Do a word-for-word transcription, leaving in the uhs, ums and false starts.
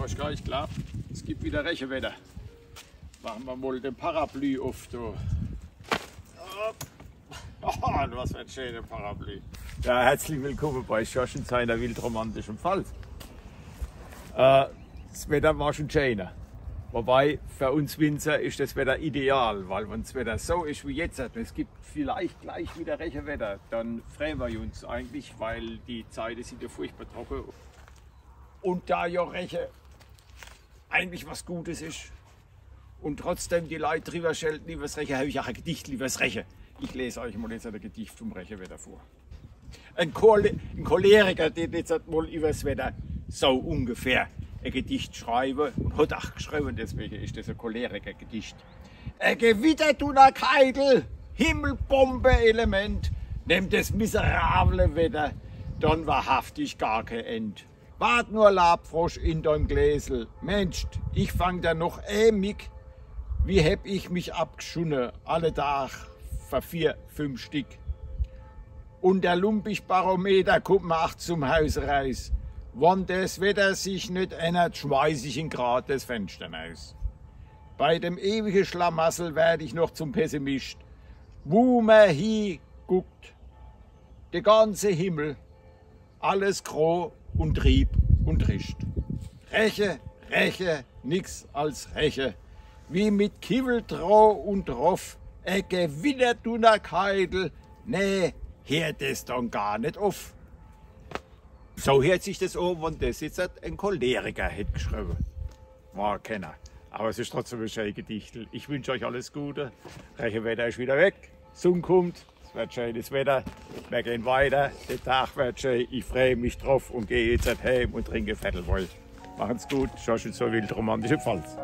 Pascal, ich glaab, es gibt widder Rechewedder. Mache mer mol de Parapluie uff, du. Oh, was für e schäne Parapluie. Ja, herzlich willkomme bei Schorsch in seiner wildromantischen Palz. Äh, 's Wedder war schun schäner. Wobei, für uns Winzer is des Wedder ideal, weil wann's Wedder so is wie jetzt, es gibt vielleicht gleich widder Rechewedder, dann freie mer uns eigentlich, weil die Zeite sin jo furchtbar trocke. Un da jo Reche eigentlich was Gutes is un trotzdem die Leit driwwer schelte iwwers Reche, hab ich ach e Gedicht iwwers Reche. Ich les eich mol jetzt e Gedicht vum Rechewedder vor. En, Chole-, en Choleriker, der jetzt halt mol iwwers Wedder so ungefähr e Gedicht schreiwe un hat ach gschriwwe, deswege is des e Choleriker-Gedicht. E Gewidder, Dunnerkeidel, Himmelbombe-Element, nemmt des miserable Wedder dann wahrhaftig gar kee End. Wart nur, Labfrosch, in deim Gläsel. Mensch, ich fang der noch e Mick. Wie hab ich mich abgschunne, alle Dag for vier, fünf Stick. Un der lumpig Barometer kummt mer ach zum Haus raus. Wann des Wedder sich net ännert, schmeiß ich en grad des Fenschter naus. Bei dem ewige Schlamassel werd ich noch zum Pessimist. Wu mer hie guckt, de ganze Himmel, alles gro un trieb un trischt. Reche, Reche, nix als Reche. Wie mit Kiwwel dro un droff, e Gewidder, Dunnerkeidel, nee, heert des dann gar net uff. So heert sich des an, wann des jetzt en Choleriker hätt gschriwwe. War kenner. Awwer es is trotzdem e schee Gedichtel. Ich wünsch eich alles Gute. Rechewedder is widder weg. Sunn kummt. Es werd scheenes Wedder. Mer gehn weiter. De Dag werd schee. Ich frei mich druff un geh jetzt heem un trink e Vertel Woi. Machen's gut. Schorsch in soi wildromantische Palz.